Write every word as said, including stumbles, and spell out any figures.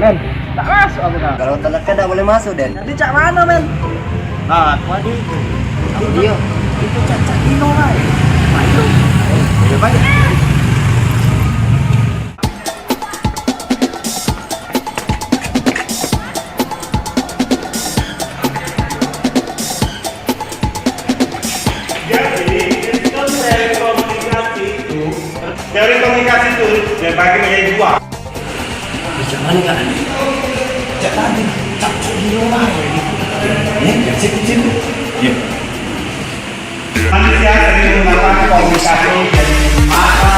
Men, tak masuk aku dah. Kalau telekan tak boleh masuk, Den. Jadi cak mana, men? Nah, aku ada itu. Aku dia. Itu cak-cak Dino lah. Ayo. Ayo, balik. Jadi, sistem telekomunikasi itu, telekomunikasi itu dibagi menjadi dua. Macam mana kan? Cak tadi, cak cak gila lah ya gitu. Ya, ya, sip, sip. Ya. Manusia sering menggunakan komunikasi dari mata,